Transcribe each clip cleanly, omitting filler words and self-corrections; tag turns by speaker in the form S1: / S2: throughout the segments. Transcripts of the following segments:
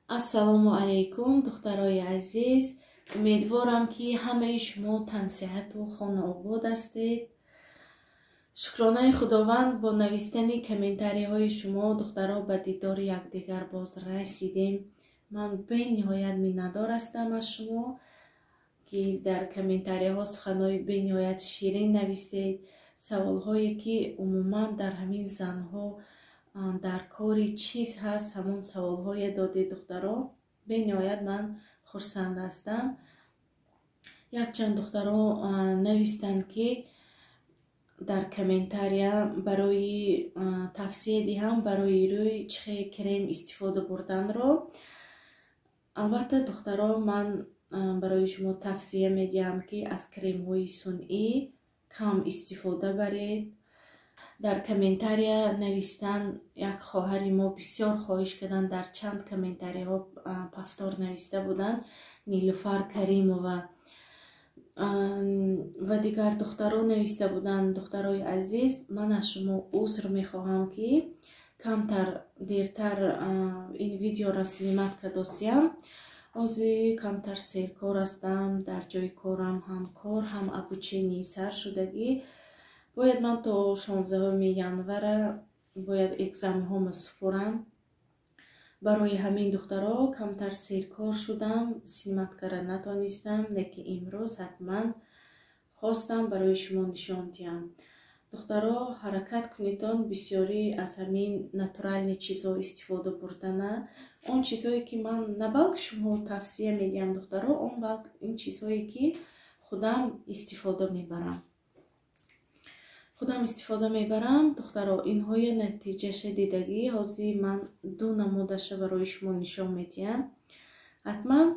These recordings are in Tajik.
S1: Ассалому алайкум, духтарои азиз. Умедворам, ки ҳамаи шумо тансиҳату хонаобод ҳастед. Шукронаи Худованд, бо навистани комментарияҳои шумо, духтаро, ба дидори якдигар боз расидем. Ман бениҳоят миннатдор ҳастам аз шумо, ки дар комментарияҳо суханҳои бениҳоят ширин навистед, саволҳое ки умуман дар ҳамин занҳо дар кори чиз ҳаст, ҳамон саволҳое додед, духтаро. Бениҳоят ман хурсанд ҳастам. Якчанд духтаро навистанд, ки дар комментария барои тавсия диҳам барои рӯй чӣ хел крем истифода бурданро. Албатта, духтаро, ман барои шумо тавсия медиҳам, ки аз кремҳои сунъӣ кам истифода баред. Дар комментария навистан як хоҳари мо бисёр хоҳиш карданд, дар чанд комментарияҳо повтор нависта буданд, Нилуфар Каримова ва дигар духтаро нависта буданд. Духтарои азиз, ман аз шумо узр мехоҳам, ки камтар дертар ин видеоро снимать кардосиям. Ҳозир камтар серкор ҳастам, дар ҷои корам ҳам кор, ҳам обучение сар шудагӣ. Бояд ман то 16 январа бояд экзаменҳоро супорам. Барои ҳамин, духтаро, камтар серкор шудам, снимать карда натонистам, лекин имрӯз ҳатман хостам барои шумо нишон диҳам. Духтаро, ҳаракат кунедон бисёрӣ аз ҳамин натуральный чизҳо истифода бурдана. Он чизҳое ки ман на балки шумо тавсия медиҳам, духтаро, он балки ин чизҳое ки худам истифода мебарам. Худам истифода мебарам, духтаро, инҳои натиҷаша дидагӣ. Ҳозир ман ду намудаша барои шумо нишон медиҳам. Ҳатман,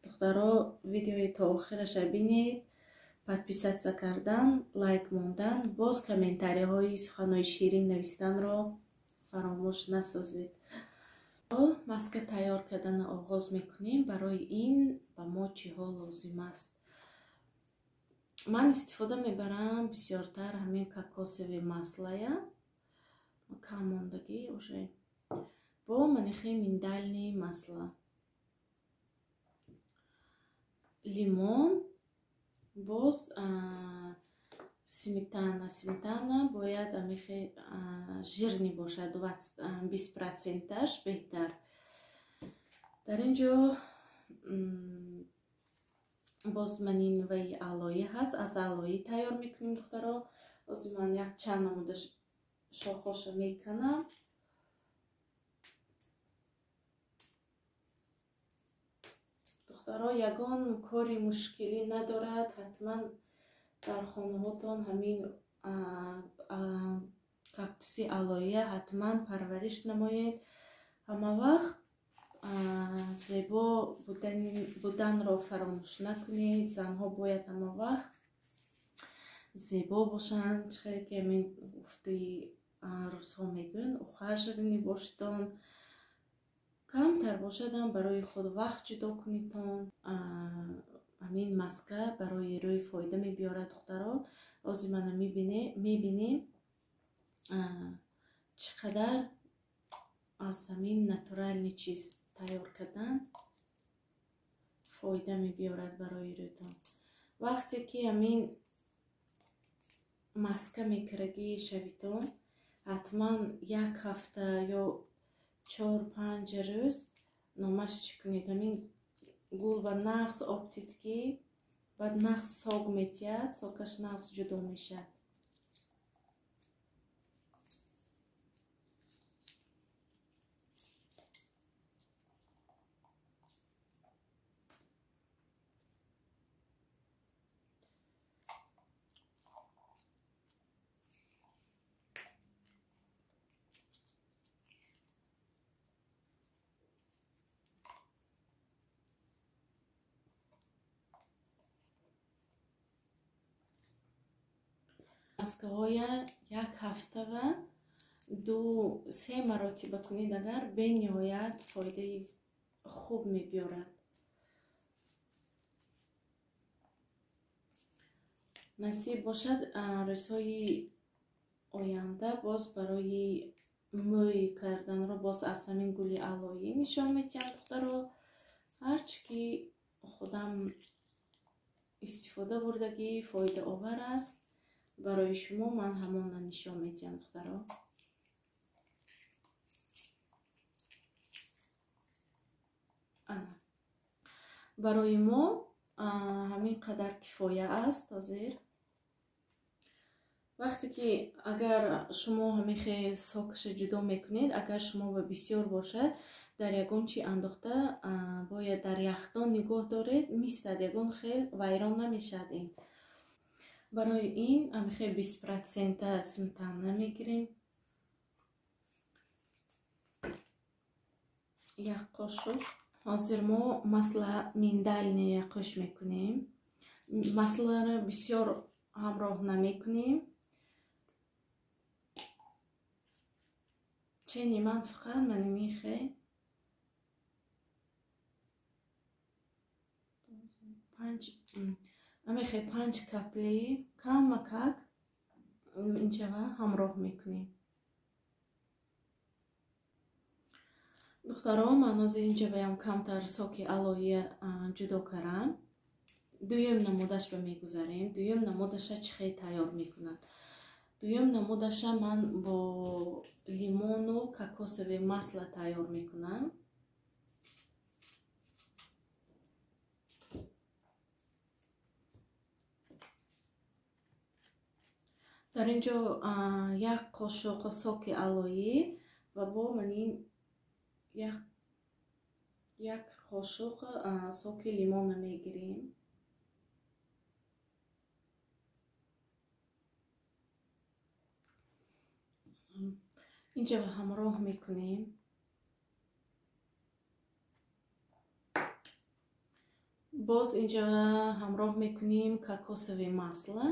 S1: духтаро, видеои то охираша бинед, подписаться кардан, лайк мондан, боз комментарияҳои суханҳои ширин навистанро фаромӯш насозед. Маска тайёр кардана оғоз мекунем. Барои ин ба мо чиҳо лозим аст? Ман истифода мебарам бисёртар ҳамин кокосовый маслая, кам мондагӣ уже, бо манихи миндальный масло, лимон, боз сметана. Сметана бояд амихи жирный бошад, 20 проценташ беҳтар. Дар ин ҷо боз манин ваи алои ҳаст, аз алои тайёр мекунем, духтаро. Ҳозир ман як чанд намуда шохоша меканам. Духтаро, ягон кори мушкилӣ надорад. Ҳатман дар хонаҳотон ҳамин кактуси алоия ҳатман парвариш намоед. Ҳама вақт зебо буданро фаромӯш накунед. Занҳо бояд ҳама вақт зебо бошанд. Чӣ хеле ки ҳамин гуфтаи русҳо мегӯянд, ухаживание бошедон. Камтар бошадам, барои худ вақт ҷудо кунедтон. Ҳамин маска барои рӯй фоида мебиёрад, духтаро. Ҳозир мана мебинем, чӣ қадар аз ҳамин натуральный чиз тайёр кардан фоида мебиёрад барои рӯйтон. Вақте ки ҳамин маска мекарагӣ шавитон, ҳатман як ҳафта ё 4-5 рӯз номаш чӣ кунед, ҳамин гул ба нағз об тид, ки баъд нағз сок метиҳад, сокаш нағз ҷудо мешавад. Маскаҳоя як ҳафтава ду се маротиба кунед агар, бениҳоят фоидаи хуб мебиёрад. Насиб бошад, рӯзҳои Оянда боз барои мӯй карданро боз аз ҳамин гули алоӣ нишон медиҳам, духтаро. Ҳарчи ки худам истифода бурдагӣ фоидаовар аст барои шумо, ман ҳамонро нишон медиҳам, духтаро. Ана барои мо ҳамин қадар кифоя аст ҳозир. Вақте ки агар шумо ҳамин хел сокаша ҷудо мекунед, агар шумо ба бисёр бошад, дар ягон чи андохта бояд дар яхдон нигоҳ доред, мистад, ягон хел вайрон намешавад ин. Барои ин ҳамин хел 20% сметана мегирем. Як қошуқ. Ҳозир мо масла миндальное қӯш мекунем. Масларо бисёр ҳамроҳ намекунем. Чени ман фақат манимихе 5 капли камакак инчава ҳамроҳ мекунем. Духтаро, ман ҳозир инҷа баям камтар соки алоия ҷудо карам. Дуюм намудашро мегузарем. Дуюм намудаша чӣ хел тайёр мекунад? Дуюм намудаша ман бо лимону кокосовое масло тайёр мекунам. Дар ин ҷо як қошуқ соки алоӣ ва бо манин як қошуқ соки лимона мегирем. Инҷа ҳамроҳ мекунем. Боз инҷа ҳамроҳ мекунем кокосовое масло.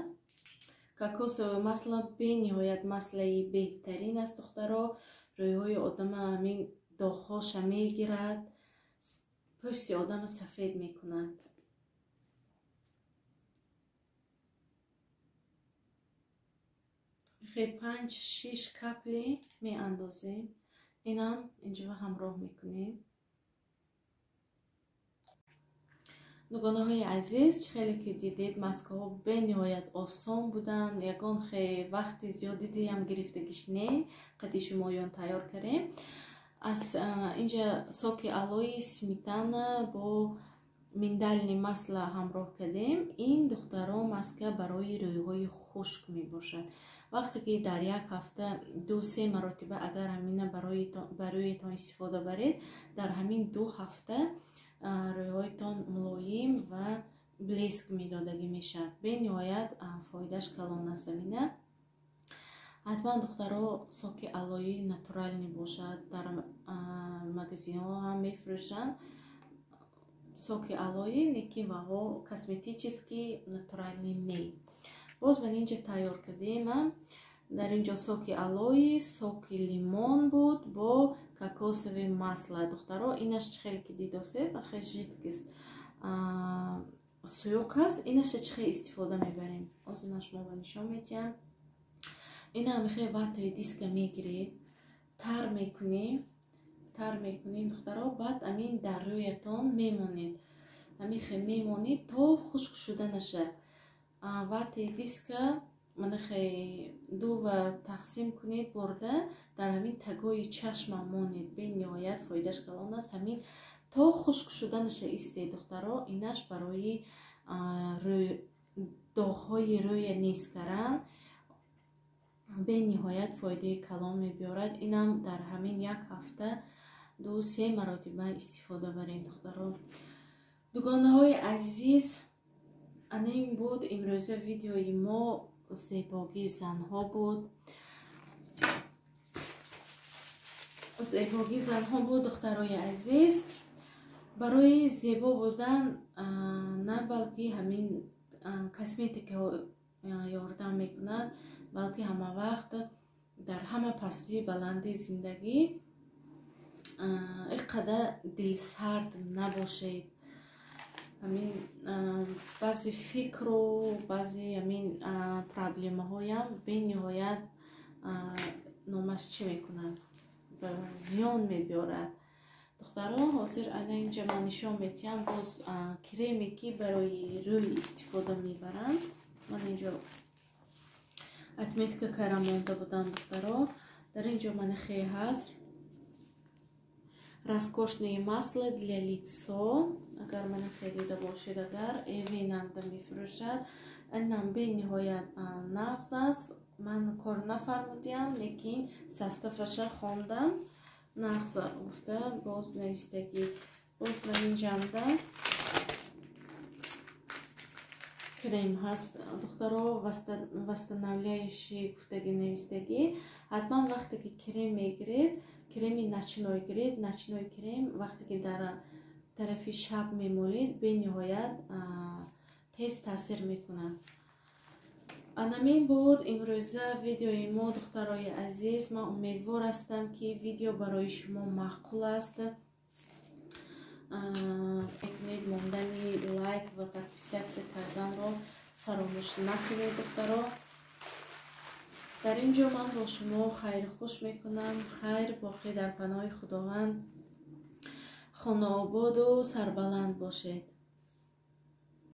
S1: Кокосовое масло бениҳоят маслаи беҳтарин аст, духтаро. Рӯйҳои одама ҳамин доғҳоша мегирад, пӯсти одама сафед мекунад. Хел 5-6 капли меандозем. Инам инҷо ҳамроҳ мекунем. Дугонаҳои азиз, чӣ хеле ки дидед, маскаҳо бениҳоят осон буданд. Ягон хел вақти зиёдидиам гирифтагиш не, қади шумоён тайёр кардем. Аз инҷа соки алои, сметана бо миндальный масло ҳамроҳ кардем. Ин, духтаро, маска барои рӯйҳои хушк мебошад. Вақте ки дар як ҳафта 2-3 маротиба агар ҳамина бароитон истифода баред, дар ҳамин 2 ҳафта рӯйҳоитон мулоим ва блеск медодагӣ мешавад. Бениҳоят фоидаш калон аст ҳамина. Ҳатман, духтаро, соки алои натурални бошад. Дар магазинҳо ҳам мефурӯшанд соки алои, лекин ваҳо косметически натурални не. Боз ман инҷа тайёр кардем. Дар инҷо соки алои, соки лимон буд бо кокосовое масло. Духтаро, инаш чӣ хеле ки дидосед, хеле жидкост суюқ аст. Инаша чӣ хел истифода мебарем? Ҳозир ман шумо ба нишон медиҳам. Ина ҳамихел ватовый диска мегиред, тар мекунем, духтаро. Баъд амин дар рӯятон мемонед, ҳамихел мемонед то хушк шуданаша. Ватовый диска манахе дува тақсим кунед, бурда дар ҳамин тагои чашма монед. Бениҳоят фоидаш калон аст. Ҳамин то хушк шуданаша истед, духтаро. Инаш барои доғҳои рӯя нест кардан бениҳоят фоидаи калон мебиёрад. Инам дар ҳамин як ҳафта 2-3 маротиба истифода баред, духтаро. Дугонаҳои азиз, ана ин буд имрӯза видеои мо. Зебогии занҳо буд. Зебогии занҳо буд, духтарои азиз. Барои зебо будан на балки ҳамин косметикаҳо ёрдам мекунад, балки ҳама вақт дар ҳама пастии баланди зиндагӣ ин қадар дилсард набошед. Ҳамин баъзе фикру баъзе ҳамин проблемаҳоям бениҳоят Номаш чӣ мекунад, зиён мебиёрад. Духтаро, ҳозир ана инҷа ман нишон метиҳам боз креме, ки барои рӯй истифода мебаранд. Ман инҷо отметка кара монда будам, духтаро. Дар инҷо манахе ҳаст, роскошное масло для лицо. Агар манахе дида бошед, агар Эвенанда мефурӯшад, инам бениҳоят нағз аст. Ман кор нафармудиам, лекин состав аша хондам, нағз гуфта боз навистагӣ. Боз ман инҷамда крем ҳаст, духтаро, восстанавливающий гуфтагӣ навистагӣ. Ҳатман вақте ки крем мегиред, креми ночной гиред. Ночной крем вақте ки дар тарафи шаб мемолед, бениҳоят тез таъсир мекунад. Анамин буд имрӯза видеои мо, духтарои азиз. Ман умедвор ҳастам, ки видео барои шумо маъқул аст. Мекунед, мондани лайк ва подписаться карданро фаромӯш накунед, духтаро. Дар ин ҷо ман бо шумо хайру хуш мекунам. Хайр, боқӣ дар паноҳи Худованд, хонаободу сарбаланд бошед.